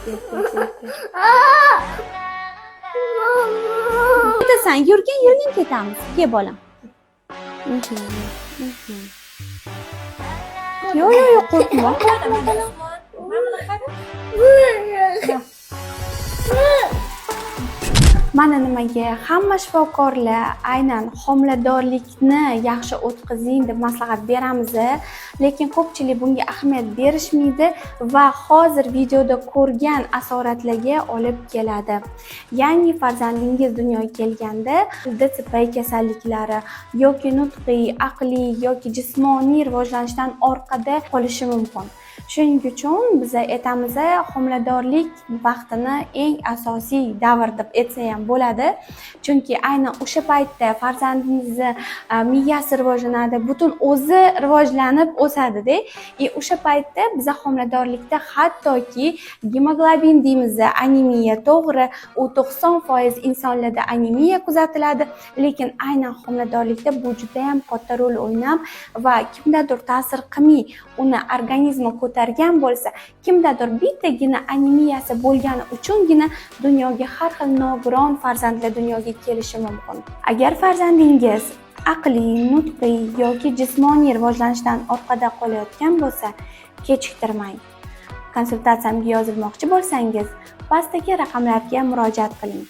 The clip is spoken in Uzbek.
Ber, ber, ber, ber. Ketasan, yurgin, yurgin, ketamiz. Ke, bolam. Yo'q, yo'q, yo'q, qo'rqma, qo'rqma, bolam. Mana buni qara. Mana nimaga hamma shifokorlar aynan homiladorlikni yaxshi o'tkazing deb maslahat beramiz, lekin ko'pchilik bunga ahamiyat berishmaydi va hozir videoda ko'rgan asoratlarga olib keladi. Ya'ni farzandingiz dunyoga kelganda DCP kasalliklari yoki nutqiy, aqliy yoki jismoniy rivojlanishdan orqada qolishi mumkin. Shuning uchun biz aytamiz, homiladorlik vaqtini eng asosiy davr deb aytsa ham bo'ladi. Chunki aynan o'sha paytda farzandingizni miyasi rivojlanadi, butun o'zi rivojlanib o'sadida. И o'sha paytda biza homiladorlikda hattoki gemoglobin deymiz, anemiya, to'g'ri, u 90% insonlarda anemiya kuzatiladi, lekin aynan homiladorlikda bu juda ham katta rol o'ynab va kimdadir ta'sir qilmay uni organizmi ko'targan bo'lsa, kimdadir bittagina anemiyasi bo'lgani uchungina dunyoga har xil nogiron farzandlar dunyoga kelishi mumkin. Agar farzandingiz aqliy, nutqiy yoki jismoniy rivojlanishdan orqada qolayotgan bo'lsa, kechiktirmang. Konsultatsiyamga yozilmoqchi bo'lsangiz, pastdagi raqamlarga murojaat qiling.